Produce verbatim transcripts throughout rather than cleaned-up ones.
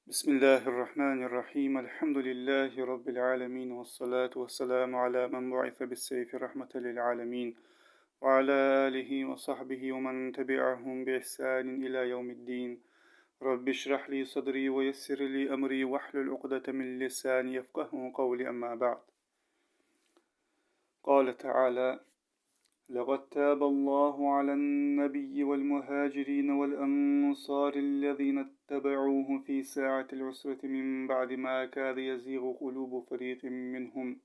بسم الله الرحمن الرحيم. الحمد لله رب العالمين، والصلاة والسلام على من بعث بالسيف رحمة للعالمين، وعلى آله وصحبه ومن تبعهم بإحسان إلى يوم الدين. رب اشرح لي صدري ويسر لي أمري واحلل عقدة من لساني يفقهوا قولي. أما بعد. قال تعالى: لقد تاب الله على النبي والمهاجرين والأنصار الذين اتبعوه في ساعة العسرة من بعد ما كاد يزيغ قلوب فريق منهم،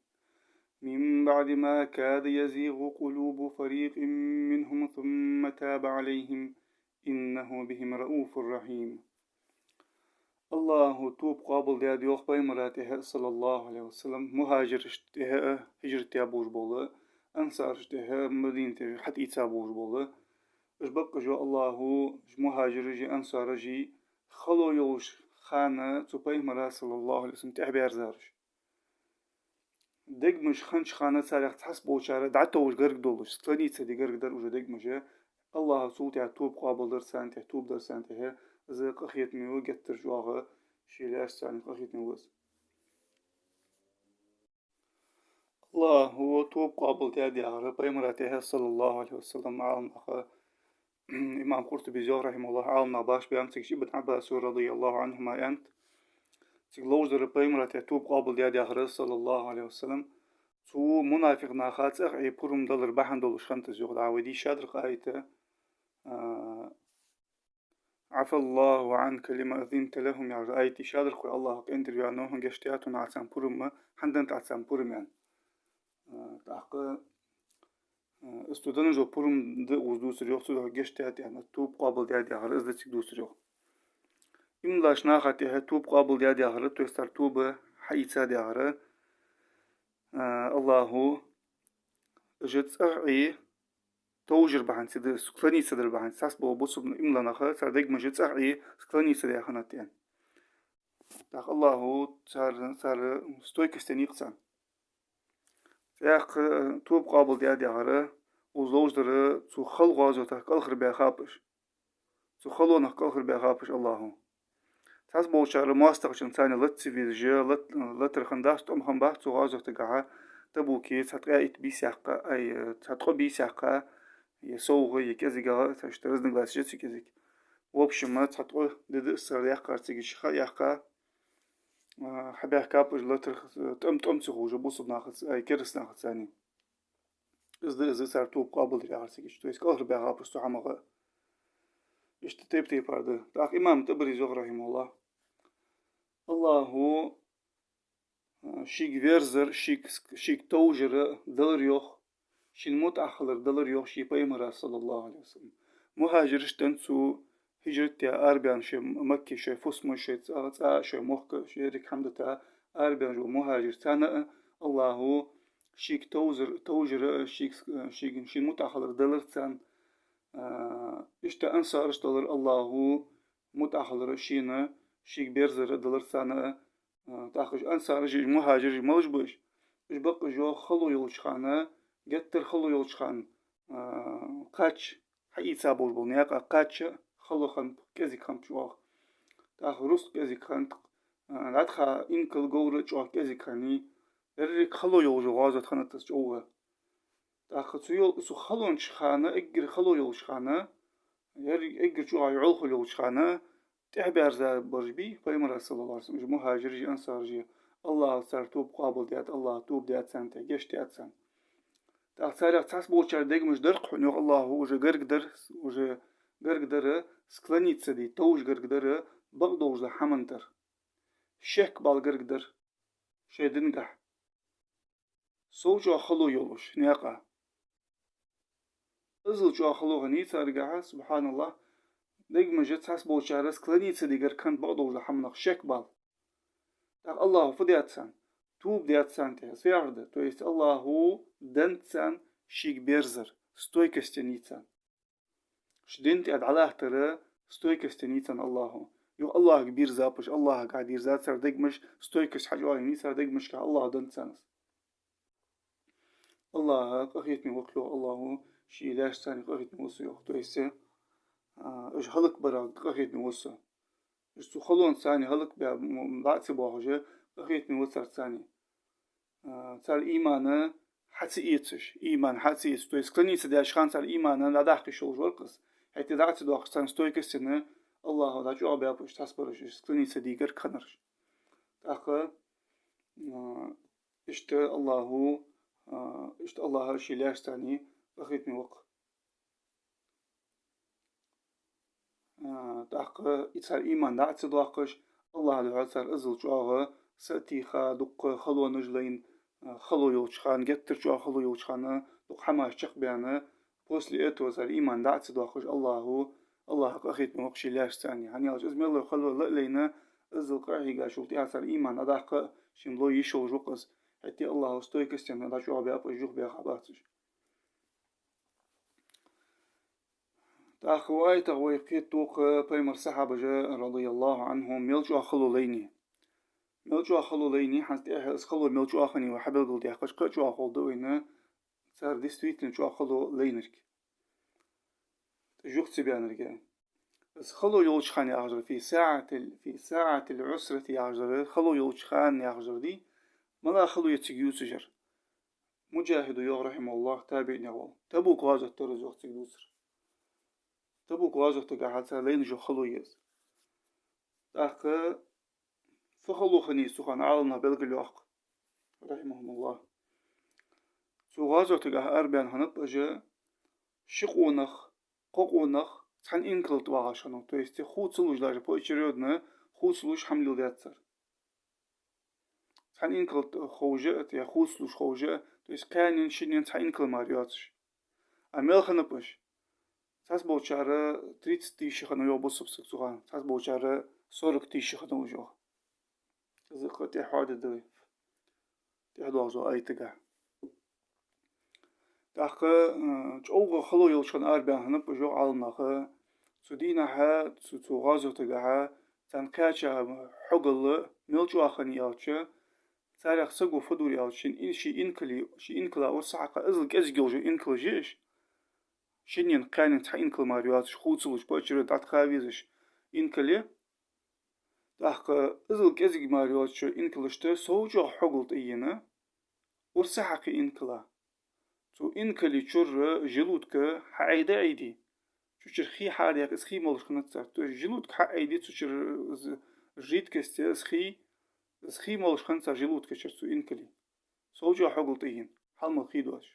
من بعد ما كاد يزيغ قلوب فريق منهم ثم تاب عليهم، إنه بهم رءوف رحيم. АллахӀа тоба къоабалдаьд, йоах, пайхамара тӀехьа, صلى الله عليه وسلم, мухӀажирашта тӀехьа, хӀижрат даь болаш бола, ансарашта тӀехьа, Мадинате хьатӀаийца болаш бола. Уж бакъ уж, йоах АллахӀа, уж мухӀажираши ансараши хало йолча хана цу пайхамара, صلى الله عليه وسلم, тӀехьабаьрзараш. Дегаш хиннача хана царех цхьаболчар дӀатовжа гарга долаш, склониться де гарга дар уж дегаш. АллахӀа цул тӀехьа тоба къоабалдир царна тӀехьа, тоба дир царна тӀехьа, из къахетаме ва, геттара чӀоагӀа ший лаьшта царна къахетаме ва из. АллахӀа тоба къоабалдаьд яхар пайхамара тӀехьа, صلى الله عليه وسلم, Ӏаламнаха, имам Къуртубис йоах, رحمه الله, Ӏаламнаха башха баьннаб цига, Ибн Ӏаббаса, رضي الله عنهما, аьннад. Цига ловш дар пайхамара тӀехьа тоба къоабалдаьд яхар, صلى الله عليه وسلم, цу мунафикъ наха цӀагӀа Ӏе пурам далар бахьан долаш хиннад из, йоах. ДӀа вай дийшадар къаьста, а, «عفا الله عنك لم أذنت لهم», яхаш аят дийшадар вай, АллахӀа къинтӀера ваьнна, хьона гешт даьд, хьона Ӏа царна пурам, хӀана деннад Ӏа царна пурам, аьнна. А, тӀаккха, а, из цу денна дола пурам да укхаза дувцар, йоах, цудухьа гешт даьд, аьнна, тоба къоабалдаьд яхар из да цига дувцар, йоах. Иман долча наха тӀехьа тоба къоабалдаьд яхар, то есть цар тоба хьаийцад яхар, а, АллахӀа, уж цӀагӀа Ӏе товжар бахьан долаш да из, склониться дар бахьан долаш, цхьабола бусалба иман дола нах, цар дегаш цӀагӀа Ӏе склониться даь хиннад, аьнна. ТӀаккха АллахӀа цар, цар стойкость еннай-кх царна. ТӀаккха тоба къоабалдаьд яхар, укхаза ловш дар, цу хала гӀазотах кӀалхарбаьхаб уж. Цу халонах кӀалхарбаьхаб уж АллахӀа. Цхьаболчар моастагӀчунца цхьана лаца везаш, лат-, латар хиннадац, тӀом хиннабац цу гӀазотагахьа, Табуке цхьа ткъаь итт бийса яьккха, ай, цхьа ткъо бийса яьккха, е совгӀа, е кӀезигагӀа, цхьа иштта разногласия я цига кӀезига. В общем, цхьа ткъо ди да из цар яьккхар цига, иштта ха яьккха, а, хьабаьхкаб уж латар, тӀом-тӀом ца ховш бусалба нахаца, ай, кераста нахаца цхьана. Из да из цар тоба къоабалдир яхар цига, то есть кӀалхарбаьхаб уж цу хӀамах. Иштта тайп-тайпара да. ТӀаккха имам ТӀабарис йоах, رحمه الله, АллахӀа, а, шийга верзар, шийга, шийга товжар далар, йоах, шийна мутӀахьа хилар далар, йоах, ший пайхамара, صلى الله عليه وسلم. МухӀажирашта денз цу хӀижрат даь арабаьнна шоай Макка, шоай фусамаш, шоай цӀа-, цӀа, шоай мохк, шоай еррига хӀама дита арабаьнна бола мухӀажирашта денз а АллахӀа шийга товзар, товжар, шийга, шийга, шийна мутӀахьа хилар далар царна. А, иштта ансарашта далар АллахӀа мутӀахьа хилар шийна, шийга берзар далар царна. А, тӀаккха уж ансараши мухӀажираши малаш ба уж? Уж бакъ уж, йоах, хало йолча хана, геттара хало йолча хана, а, кхача хьаийца болаш бола наькъа, кхача хало хиннаб, кӀезига хиннаб чӀоагӀа. ТӀаккха рузкъа кӀезига хиннад, а, дӀатӀаха инкал, говр чӀоагӀа кӀезига хиннай. Еррига хало йолаш йола гӀазот хиннад из чӀоагӀа. ТӀаккха цу йол-, цу халонча хана, эггара хало йолча хана, ер-, эггара чӀоагӀа йӀовхал йолча хана, тӀехьабаьрзабараш бий пайхамара, صلى الله عليه وسلم, уж мухӀажираши ансараши, АллахӀа цар тоба къоабалдаьд, АллахӀа тоба даьд царна тӀехьа, гешт даьд царна. ТӀаккха царех цхьаболчар дегаш дар-кх хьона, йоах АллахӀа, уже гарга дар, уже гарга дар, склониться де, товжа гарга дар, бакъдолча хӀаман тӀара шек бала гарга дар шоай дингахьа. Сов чӀоагӀа хало йолаш наькъа. Иззал чӀоагӀа хало хиннай царгахьа, سبحان الله, дегаш цхьаболчар склониться де гарга хиннад бакъдолча хӀаманах шек бала. ТӀаккха АллахӀа фу даьд царна? Тоба даьд царна тӀехьа, сехьарда. То есть АллахӀа деннад царна шийга берзар, стойкость еннай царна. Ший дина тӀа дӀалаттара стойкость еннай царна АллахӀа. Юха АллахӀага бийрзаб уж, АллахӀагахьа дийрзад цар дегаш, стойкость хьачӀоагӀйеннай цар дегашка, АллахӀа деннад царна из. АллахӀа къахетаме ва-кх, йоах АллахӀа, ший лаьшта царна къахетаме ва со, йоах. То есть, а, уж хӀалакбарах къахетаме ва со. Уж цу халонца царна хӀалакбаь, м, дӀа а ца боахаш, къахетаме ва царца царна. А, цар иман хьа ца эцаш, иман хьа ца эцаш. То есть склониться деш хана цар иман дӀадаккха йиш йолаш вар-кх из. ХӀаьта дӀа а ца доаккхаш, царна стойкостен АллахӀа дӀачӀоагӀбаьб уж, цхьабараш уж склониться дийгар, кханараш. ТӀаккха, а, иштта АллахӀа, а, иштта АллахӀа ший лаьшца царна къахетаме ва-кх. А, тӀаккха и цар иман дӀа а ца доаккхаш, АллахӀа духьа цар иззал чӀоагӀа са а тийха, дукха халонаш лайна, а, хало йолча хана, геттара чӀоагӀа хало йолча хана, дукха хӀамаш чакхбаьнна, после этого цар иман дӀа а ца доаккхаш, АллахӀа, АллахӀа къахетаме ва-кх ший лаьшца царна. ХӀана аьлча из мел хало ла а лайна, иззал къахьегаш йолча тӀехьа цар иман дӀадаккха шийна лой йиш йолаш ва-кх из. ХӀаьта АллахӀа стойкостен дӀачӀоагӀбаьб уж, юхабаьха бац уж. ТӀаккха укх аятах вай кхетаду-кх Пайхамара сахьабаша, радияллахӀу Ӏанхум, мел чӀоагӀа хало лайнай. Мел чӀоагӀа хало лайнай, хӀанз тӀехьа из хало мел чӀоагӀа хиннай вай хьабелгалдаьккхача, кхы а чӀоагӀа ховргда вайна цар действительно чӀоагӀа хало лайнарг. ТӀаккха юха ца баьннарг. Из хало йолча хана яхаш дар, في ساعة ال-، في ساعة العسرة яхаш дар, хало йолча хана яхаш дар дий, мала хало я цига ювцаш яр. Муджахида йоах, рахьимахӀуллахӀ, табиӀинех вола. Табук гӀазот дар из, йоах, цига дувцар. Табук гӀазотагахьа цар лайнаш йола хало я из. ТӀаккха фу хало хиннай цу хана, Ӏаламнаха белгалйоах, рахьимахӀумуллахӀ. Цу гӀазотагахьа арабаьнна хиннаб уж ши къонах, кхо къонах цхьан инкала тӀа вагӀаш хиннав. То есть хувцалуш, даже поочередно хувцалуш хӀама леладаьд цар. Цхьан инкала тӀа ховш а, е хувцалуш ховш а, то есть кхаьннена, шиннена цхьа инкала мара йоацаш. А мел хиннаб уж? Цхьаболчар тридцать тысяч хиннав, йоах, бусалба саг цу хана, цхьаболчар сорок тысяч хиннав уж, йоах. Из кхы тӀехьа хьоадергда вай тӀехьа доагӀача аятагахьа. ТӀаккха, э, чӀоагӀа хало йолча хана арабаьнна хиннаб уж, йоах Ӏаламнаха. Цу дийнахьа, цу, цу гӀазотагахьа царна кхаьча хьогал мел чӀоагӀа хиннай аьлча, царех саго фу дир аьлча, ший ин-, ший инкала, ший инкала урс хьакха, иззал кӀезига йола инкалаш я уж, шиннена, кхаьннена цхьа инкала мара йоацаш, хувцалуш, поочередно дӀатӀахьа везаш инкала. ТӀаккха иззал кӀезига мара йоацача инкалашта сов чӀоагӀа хьогал тӀаена, урс хьакха инкала. Цу инкала чура желудка хьаӀайда-Ӏайда, цу чура хий хьадаьккха, из хий молаш хиннад цар. То есть желудка хьаӀайда, цу чура з-, жидкость, из хий, из хий молаш хиннад цар желудка чура цу инкала. Сов чӀоагӀа хьогал тӀаена, хьалмала хий доацаш.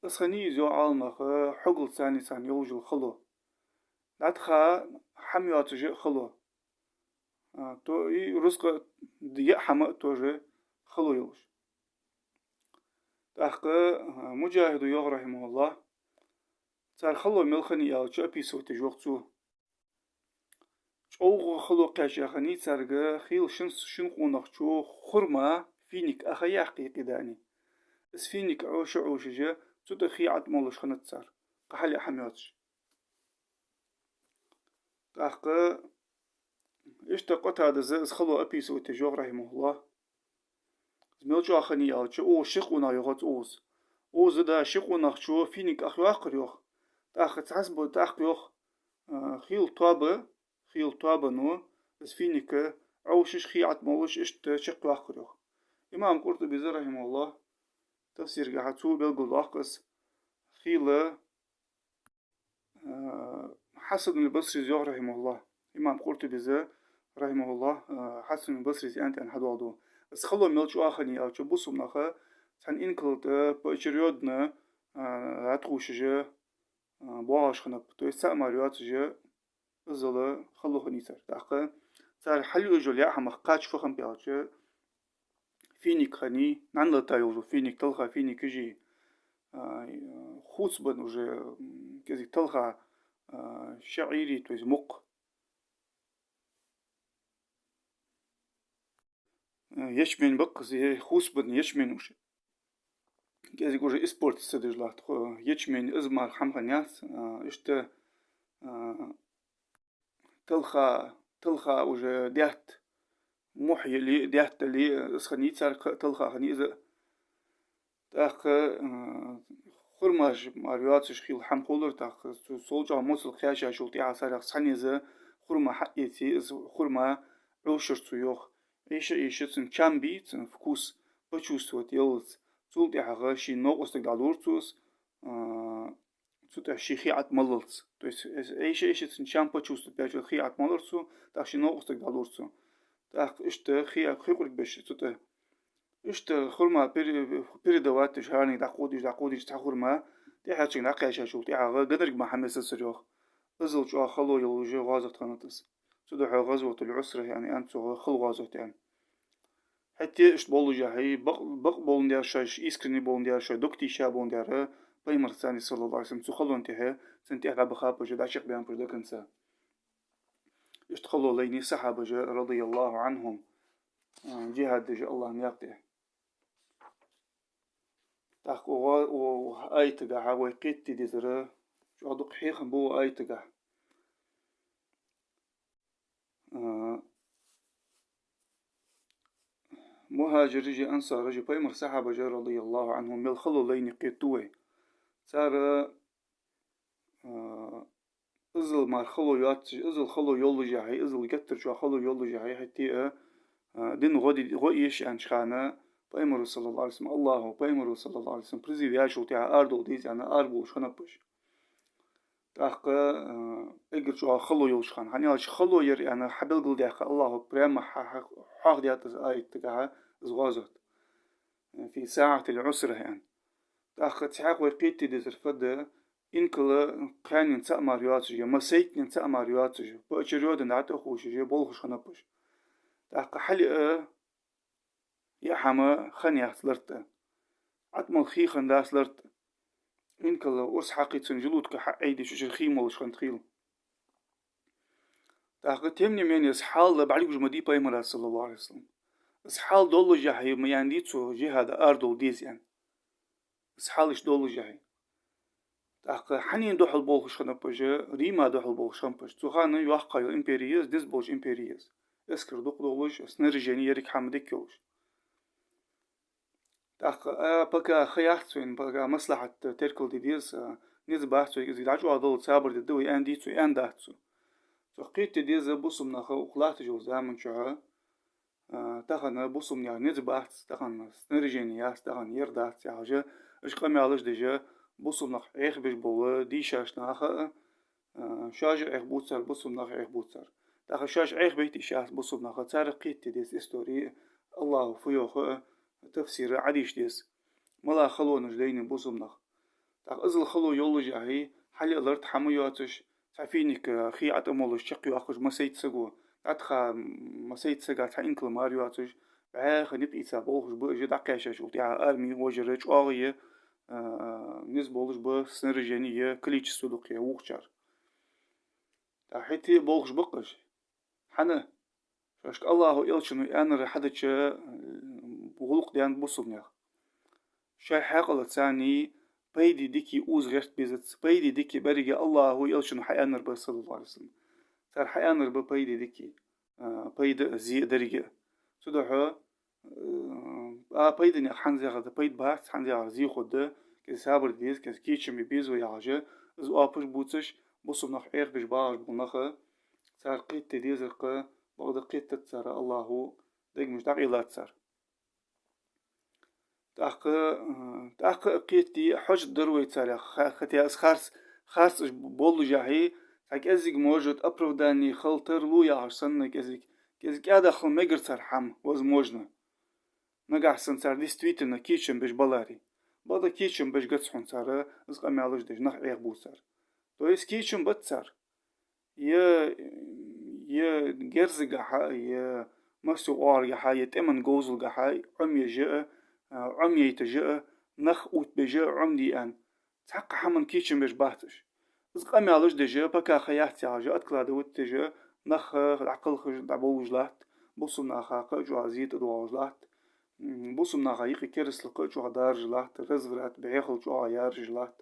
Из хиннай из, йоах Ӏаламнаха, хьогалца царна йолаш йола хало. ДӀатӀахьа хӀама йоацаш а хало. А, то и рузкъа, яа хӀама а тоже хало йолаш. ТӀаккха, а, Муджахида йоах, рахьимахӀуллахӀ, цар хало мел хиннай аьлча, описывать деш, йоах цо. ЧӀоагӀа хало кхаьча хиннай царга хийла шин, шин къонахчо хурма, финик, аха яьккха кхидани. Из финик Ӏоша, Ӏошаш, цу тӀа хий ӀотӀамолаш хиннад цар, кхы хьалъяа хӀама йоацаш. ТӀаккха иштта Къатадас из хало описывать деш, йоах, рахьимахӀуллахӀ. Из мел чӀоагӀа хиннай аьлча, укхаза ши къонах, йоах, укхаза. Укхаза, да, ши къонахчо финик Ӏохайоаккхар, йоах. ТӀаккха цхьаболча, тӀаккха, йоах, а, хийла тоаба, хийла тоабано из финик Ӏовшаш, хий ӀотӀамолаш, иштта чакхйоаккхар, йоах. Имам Къуртубис, рахьимахӀуллахӀ, тафсирагахьа цо белгалдоаккх из. Хийла, а, Хьасанул Басрис йоах, рахьимахӀуллахӀ. Имам Къуртубис, рахьимахӀуллахӀ, а, Хьасанул Басрис аьнна тӀа хьадоаладу. Из хало мел чӀоагӀа хиннай аьлча, бусалба наха цхьан инкала тӀа поочередно, а, дӀатӀахувшаш, а, боагӀаш хиннаб. То есть цаӀ мара йоацаш, иззал хало хиннай цар. ТӀаккха цар хьалъюаш йола яа хӀамах кхача фу хиннаб аьлча, финик хиннай, нӀаналата йолаш йола финик, талха финик, кижи, а, хувцабенна уже, м, кӀезига талха, а, шаӀир, то есть мукх. Э, ячмень ба-кх из, е хувцабенна ячмень уже. КӀезига уже испортиться деш латт. Хо-, ячмень из мара хӀама хиннаяц, а, иштта, а, талха, талха уже даьтта, мухь яле, даьтта дале, из хиннай цар, кхы а талха хиннай из. ТӀаккха, а, хурмаш мара йоацаш хийла хӀама хулар, тӀаккха цу сов чӀоагӀа моцал кхаьчачул тӀехьагӀа царех цхьанне из хурма хьаэце, из хурма Ӏовшар цо, йоах. Ӏийша-Ӏийша цун чам бий, цун вкус почувствовать яллалца. Цул тӀехьагӀа ший новкъостага дӀалора цо из, а, цу тӀа ший хий ӀотӀамаллалца. То есть, Ӏийша-Ӏийша цун чам почувствовать яьчул хий ӀотӀамаллар цо, тӀаккха ший новкъостага дӀалора цо. ТӀаккха иштта хий, хий къург беш цу тӀа. Иштта хурма пере-, передавать деш, хӀаранега дӀакховдаш, дӀакховдаш цхьа хурма, тӀехьарчунга дӀакхаьчачул тӀехьагӀа ганарг ма хьамесацар, йоах. Иззал чӀоагӀа хало йолаш гӀазот хиннад из. Цудухьа ГӀазватуль-Ӏусра аьнна, аьннад цох, хала гӀазот аьнна. ХӀаьта а иштта боллашехьа, бакъ-, бакъ боландаь шоаш, искренне боландаь шоаш, дог тийша боландаь Пайхамарца, саллаллахӀу Ӏалайхи ва саллам, цу халон тӀехьа, цунна тӀехьа дӀабахаб уж, дӀачакхбаьннаб уж дагахьа. Иштта хало лайнай сахьабаша, радияллахӀу Ӏанхум, а, джихӀад деш АллахӀа наькъа тӀа. ТӀаккха укх, укх аятагахьа вай кхета дезар, чӀоагӀа дукха хьехам ба укх аятагахьа. А, мухӀажираша, ансараша, Пайхамара сахьабаша, радияллахӀу Ӏанхум, мел хало лайнай кхетаду вай. Цар, а, иззал мара хало йоацаш, иззал хало йоллашехьа, иззал геттара чӀоагӀа хало йоллашехьа, хӀаьта а, а, дин гӀо ди-, гӀо эш аьннача хана, Пайхамара, саллаллахӀу Ӏалайхи ва саллам, АллахӀа Пайхамара, саллаллахӀу Ӏалайхи ва саллам, призыв яьчул тӀехьа арадовла деза аьнна, арабувлаш хиннаб уж. ТӀаккха, а, эггара чӀоагӀа хало йолча хана, хӀана аьлча хало яр аьнна хьабелгалдаьккха АллахӀа, прямо хьа-, хьа-, хьоахадаьд из аятагахьа из гӀазот. في ساعة العسرة аьнна. ТӀаккха цхьаькха вай кхета дезар фуд, инкала кхаьннена цаӀ мара йоацаш, е массайтанена цаӀ мара йоацаш, поочередно дӀатӀаховшаш болхаш хиннаб уж. ТӀаккха хьалъяь яа хӀама хиннаяц лартӀа. ӀотӀамал хий хиннадац лартӀа. Инкала урс хьакхий цун желудка хьаӀайдеш, цу чура хий молаш хиннад хийла. ТӀаккха, тем не менее, из хьал бӀаргагуш ма дий Пайхамара, саллаллахӀу Ӏалайхи ва саллам. Из хьал доллашехьа ма аьннадий цо, джихӀаде арадовла деза аьнна. Из хьал иштта доллашехьа. ТӀаккха хьанна духьал болхаш хиннаб уж, Рима духьал болхаш хиннаб уж. Цу хана йоккха йола импери я из, низ болча импери я из. Эскар дукха долаш, снаряжени, еррига хӀама дика йолаш. ТӀаккха, а, пока ха яц вайна, пока маслахьат теркалде деза, а, низ бац вайга, из дӀачӀоагӀдаллалца сабар де деза вай, аьннадий цо, аьннадац цо. Цох кхета деза бусалба наха укх латташ йолча заман чухь, а, тахан бусалба наьха низ бац, тахан снаряжени яц, тахан ер дац яхаш, иштта къамаьлаш деш, бусалба нах Ӏехабеш бола дийшача наха а, а, шоаш а Ӏехабу цар, бусалба нах а Ӏехабу цар. ТӀаккха шоаш Ӏехабайта йиш яц бусалба наха, царех кхета деза истори, АллахӀа фу йоах, тафсир Ӏодийша деза. Мала халонаш лайнай бусалба наха. ТӀаккха иззал хало йоллашехьа, хьалъяь лартӀа хӀама йоацаш, цхьа финик, а, хий ӀотӀамолаш чакхйоаккхаш массайтта саго, дӀатӀаха массайтта сага цхьа инкал мара йоацаш, бӀаьха никъ ийца болхаш ба уж, дӀакхаьчачул тӀехьагӀа арми вожара чӀоагӀа я, а, низ болаш ба, снаряжени я, количество дукха я вокхар. ТӀаккха хӀаьта а болхаш ба-кх уж. ХӀана? Шоашка АллахӀо, Элчано аьннар хьадича, гӀулакх даьннад бусалба наьха. Шоай хьаькъалаца царна пайда дика укхаза гӀерта безац, пайда дика беррига АллахӀо, Элчано хьааьннар ба, саллаллахӀу Ӏалайхи ва саллам. Цар хьааьннар ба пайда дика, а, пайда а, зе а деррига а. Цудухьа, а, пайда никъ хӀанз яхар да, пайда бац, хӀанз яхар зе хургда, кӀезига сабар де деза, кӀезига кийчам бе беза вай яхаш, из оапаш бувцаш, бусалба нах Ӏехабеш багӀаш бола нах, цар кхета дезар-кх, бакъда кхетац цар, АллахӀо дегамаш дӀакъайлац цар. ТӀаккха, а, тӀаккха а кхета, хьожат дар вай царех, ха-, хӀаьта из харц, харцаш боллашехьа, цхьа кӀезига, может, оправдани хила тарлу яхаш санна, кӀезига, кӀезига кӀаьдахьа хила мегар цар хӀама, возможно. Нагахьа санна цар действительно кийчам беш баларе. Бакъда кийчам беш гац хьона цар, из къамаьлаш деш, нах Ӏехабу цар. То есть кийчам бац цар. Е, е герзагахьа, е массайолча оагӀорахьа, е тӀема говзалгахьа Ӏомаеш а, а, Ӏомаяйташ а, нах увттабеш а, Ӏомаде аьнна. Цхьаккха хӀаман кийчам беш бац уж. Из къамаьлаш деш, пока ха яц яхаш, откладывать деш, нах дӀакхалхаш, дӀабовлаш латт, бусалба наха кхы а чӀоагӀа зе тӀадоагӀаш латт, м, бусалба наха юкъе керастал кхы а чӀоагӀа даржаш латт, разврат, бӀехал чӀоагӀа яржаш латт.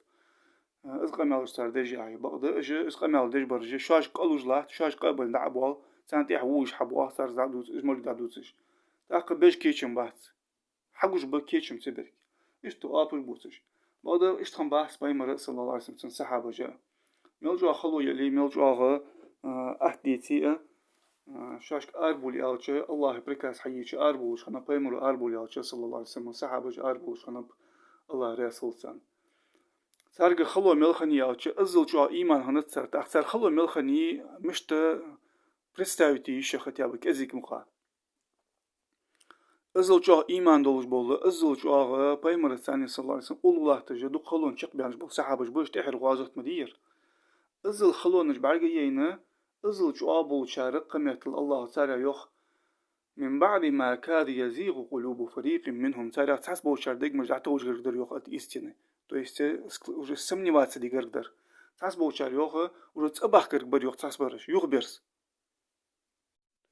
Из къамаьлаш цар деш яхье. Бакъда уж, из къамаьл деш бараш, шоаш къа луш латт, шоаш къа а баьнна дӀа а боал, царна тӀехьа вувш хьабоагӀа, цар дӀа а дувц, уж морг дӀадувцаш. ТӀаккха беш кийчам бац. Хьагуш ба кийчам цу берга. Иштта оапаш бувцаш. Бакъда иштта хиннабац Пайхамар, саллаллахӀу Ӏалайхи ва саллам, цун сахьабаш а. Мел чӀоагӀа хало яле, мел чӀоагӀа, а, атта деций а, а, шоашка арабовла аьлча, АллахӀа приказ хьаеча арабовлаш хиннаб, пайхамара арабовла аьлча, саллаллахӀу Ӏалайхи ва саллам, сахьабаш арабовлаш хиннаб, АллахӀ раьза хилва царна. Царга хало мел хиннай аьлча, иззал чӀоагӀа иман хиннад цар, тӀаккха цар хало мел хиннай мишта представить е йиш я хотя бы кӀезига мукъагӀа. Иззал чӀоагӀа иман долаш бола, иззал чӀоагӀа пайхамарца, саллаллахӀу Ӏалайхи ва саллам, уллув латташ, дукха халонна чакхбаьннаш бола сахьабаш ба уж, тӀехьара гӀазот ма дий ер. Иззал халонаш бӀарга а яйна, иззал чӀоагӀа болчар кхаметтел АллахӀа царех йоах: «من بعد ما كاد يزيغ قلوب فريق منهم». Царех цхьаболчар дегаш дӀатовжа гарга дар йоах от истины. То есть, э, ск-, уже сомневаться де гарга дар. Цхьаболчар йоах, уже цӀабаха гарга бар йоах цхьабараш, юхаберза.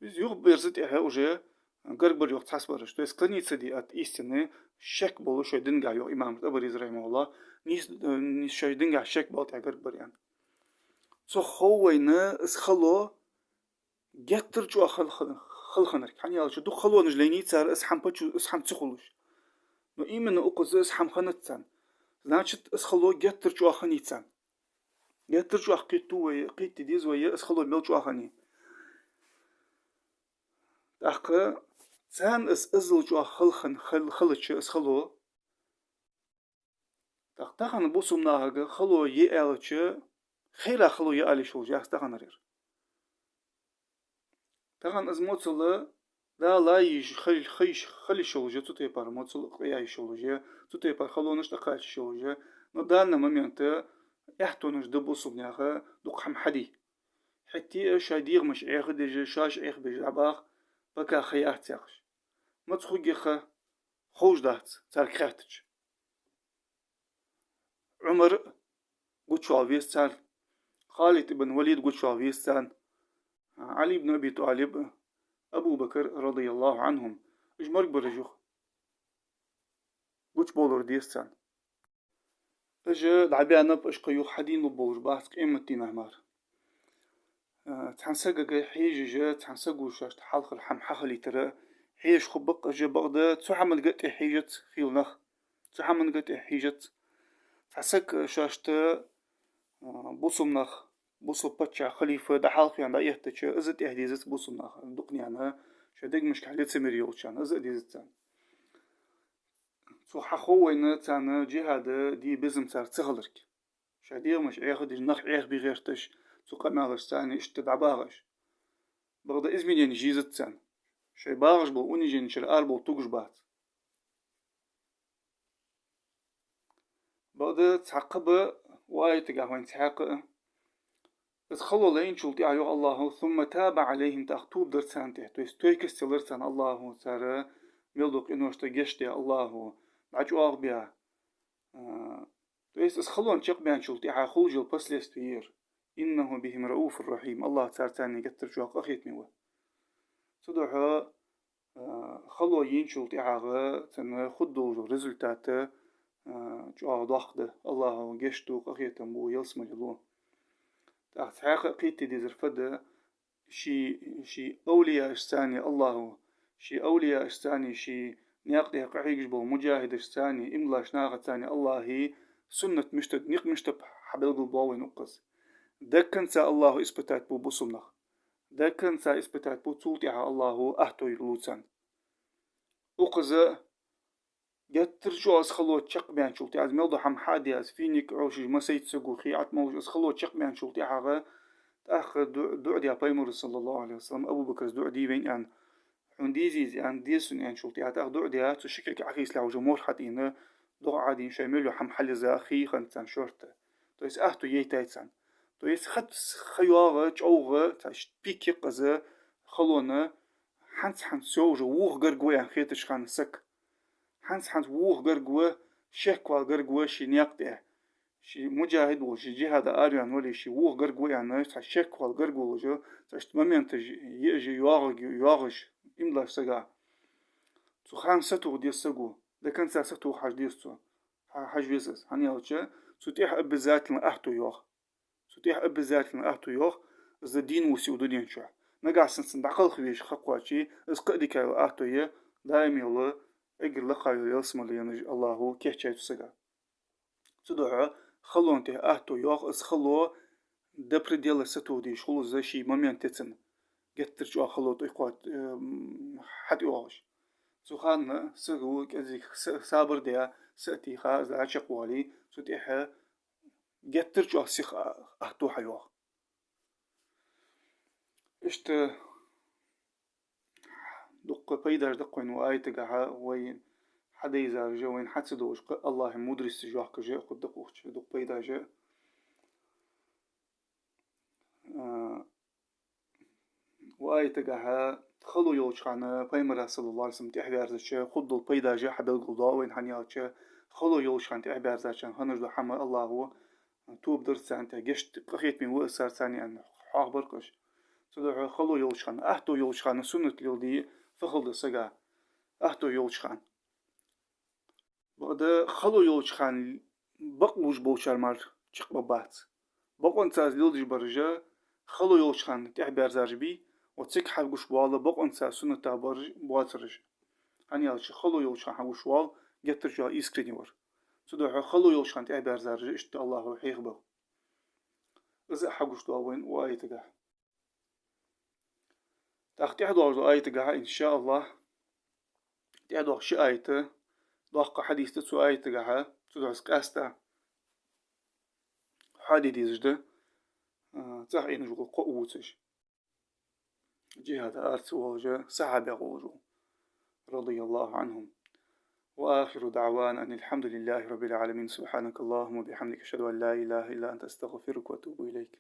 Из юхаберза тӀехьа уже гарга бар йоах цхьабараш. То есть склониться де от истины шек бола шоай динагахьа йоах имам ТӀабарис, рахьимахӀуллахӀ, нийса, э, нийса шоай динагахьа шек бола тӀехьа гарга бар аьнна. Цох хов вайна из хало геттара чӀоагӀа хала хин-, хала хиннарг. ХӀана аьлча дукха халонаш лайнай цар из хӀама пачу-, из хӀама ца хулаш. Но именно укхаза из хӀама хиннад царна. Значит, из хало геттара чӀоагӀа хиннай царна. Геттара чӀоагӀа кхетаду вай, кхетаде деза вай, из хало мел чӀоагӀа хиннай. ТӀаккха царна из иззал чӀоагӀа хала хин-, хал-, хилча из хало, тӀаккха тахан бусалба нахага хало я аьлча, хайра хало я ала йиш йолаш яц таханара ер. Тахан из моцал Дала ла йиш хила-, хила йиш, хила йиш йолаш я цу тайпара моцал, къа я йиш йолаш я, цу тайпара халонаш тӀакхача йиш йолаш я. Но данный момент аьттонаш да бусалба наьха дукха хӀама хьаде. ХӀаьта а шоай дегӀамаш Ӏехадеш, шоаш Ӏехабеш дӀабаха, пока ха яц яхаш. Маца хургья ха, ховш дац, царга хаьттача. Ӏумар гучавала веза царна, Халид ибн Валид гучавала веза царна, Ӏали ибн Аби ТӀалиб, Абу Бакр, радияллахӀу Ӏанхум, уж моргбараш юха гучабовлар деза царна. Уж дӀабаьннаб, уж кхы юха хьадена лургболаш бац къематдийнахьа мара. Э, цхьан сагага хьежаш, цхьан саго шоашта хьалхара хӀама хьахилийтар хьежаш хургба-кх уж, бакъда цу хӀаманга тӀехьа хьежац хила нах. Цу хӀаманга тӀехьа хьежац. Цхьа саг шоашта, э, бусалба нах, бусалба паччахь, халифа дӀахьалхаваьнна дӀаэттача, из а тӀехьа дезац бусалба наха, дукханена, шоай дегашка лицемерие йолчарна, из а дезац царна. Цо хьахов вайна царна джихӀад де безам цар ца хиларга. Шоай дегӀамаш Ӏехадеш, нах Ӏехабе гӀерташ, цу къамаьлашца иштта дӀабагӀаш. Бакъда изменени езац царна. Шоай багӀаш бола униженешкара арабовла тугаш бац. Бакъда цхьа кхаба ва аятагахьа вайна цхьаькха а. Из хало лайначул тӀехьа йоах АллахӀа: «ثم تاب عليهم», тӀаккха тоба дир царна тӀа. То есть тойкастелар царна АллахӀа, цар мел дола къиношта гешт даь АллахӀа, дӀачӀоагӀбаь. А, то есть из халонна чакхбаьнначул тӀехьа хулаш йола последствие я ер. «إنه بهم رءوف رحيم». АллахӀ царца геттара чӀоагӀа къахетаме ва. Цудухьа, а, хало яьнначул тӀехьагӀа цунна хургдолаш дола результат, а, чӀоагӀа доккха да. АллахӀа гешт ду, къахетам бу, ялсмале лу. ТӀаккха цхьаькха а кхетаде дезар фуд, ший, ший овлияашца а АллахӀа, ший овлияашца а, ший наькъа тӀа къахьегаш бола муджахӀидашца а, иман долча нахаца а АллахӀа суннат мишта да, никъ мишта ба хьабелгалбоал вайна укхаза. До конца АллахӀа испытать бу бусалба нах. До конца испытать бу, цул тӀехьа АллахӀа аьттув лу царна. Укхаза геттара чӀоагӀа из хало чакхбаьнначул тӀехьа, из мел дола хӀама хьаде, из финик Ӏовшаш, масайтта саго хий Ӏатмолаш, из хало чакхбаьнначул тӀехьагӀа, тӀаккха ду-, дуӀа даьд пайхамара, саллаллахӀу Ӏалайхи ва саллам, Абу Бакра дуӀа даьд вайна аьнна, хьона деза из аьнна, деза сона аьнначул тӀехьа, тӀаккха дуӀа даьд, цу ши кулг Ӏохийсалехь уже морх хьатӀаийна, догӀа Ӏодийна, шоай мел йола хӀама хьалъиза, хий хиннад царна шортта. То есть аьттув яйтай царна. То есть хат-, ха йоагӀа, чӀоагӀа, цхьа пик я-кх из халона, хӀанз-хӀанз всё уже воха гарга ва аьнна хеташ хинна саг. ХӀанз-хӀанз воха гарга ва, шек вала гарга ва ший наькъа тӀа. Ший муджахӀид волаш, ший джихӀаде араваьнна вале, ше воха гарга ва аьнна, цхьа шек вала гарга волаш, цхьа иштта моменташ йиаш, йоагӀа-, йоагӀаш, иман долча сага. Цу хана сатоха деза саго, до конца сатоха хьажа деза цо. Хьа-, хьажа веза из. ХӀана аьлча, цу тӀехьа обязательно аьттув йоагӀа. Цу тӀехьа обязательно аьттув йоагӀа, из дийна вусий укх дунен чу. Нагахьа санна цунна дӀакхалхавеш ха кхоаче, из кхы а дика йола аьттув я, даим йола, эггара лакха йола ялсмале енна АллахӀа кийчъяьй цу сага. Цудухьа халона тӀехьа аьттув йоагӀа, из хало до предела сатоха дезаш хул из ший момент тӀа цун, геттара чӀоагӀа хало тӀакхоачаш, хьатӀайоагӀаш. Цу хана саго кӀезига са-, сабар даь, са а тийха, из дӀачакхвале, цу тӀехьа геттара чӀоагӀа сиха а-, аьттув хьайоагӀа. Иштта дукха пайдаш да-кх вайна укх аятагахьа, вай хьадайзараш а, вайна хьа ца доагӀаш, кхы а АллахӀа мудросташ йохкаш а хургда-кх укх чу дукха пайдаш а. А, укх аятагахьа хало йолча хана Пайхамара, саллаллахӀу ӀалайхӀи ва саллам, тӀехьабаьрзача хургдола пайдаш а хьабелгалдоал вайна, хӀана аьлча хало йолча хана тӀехьабаьрзачарна хинна дола хӀама АллахӀа тоба дар царна тӀа, гешт, къахетаме ва из царна аьнна хьоахабар-кх уж. Цудухьа хало йолча хана, аьттув йолча хана суннат леладе фу хала да сага, аьттув йолча хана. Бакъда хало йолча хана бакълувш болчар мара чакхбаргбац. Бокъонца из леладеш бараш а, хало йолча хана тӀехьабаьрзараш бий, ва цига хьагуш боал бокъонца суннатах бараш, боацараш. ХӀана аьлча хало йолча хана хьагуш воал геттара чӀоагӀа искренне вар. Цудухьа хало йолча хана тӀехьабаьрзараш а иштта АллахӀа хьехабу. Из а хьагуш доал вайна укх аятагахьа. ТӀаккха тӀехьадоагӀаш долча аятагахьа, иншааллахӀ, тӀехьадоагӀа ши аят, доккха хьадис да цу аятагахьа, цудухьа из къаьстта хьоаде дезаш да, а, цӀагӀа Ӏийнаш вола кхоъ вувцаш. ДжихӀаде ара ца воалаш, сахьабех волаш ва, رضي الله عنهم. وآخر دعوانا أن الحمد لله رب العالمين. سبحانك اللهم وبحمدك، أشهد أن لا إله إلا أنت، أستغفرك وأتوب إليك.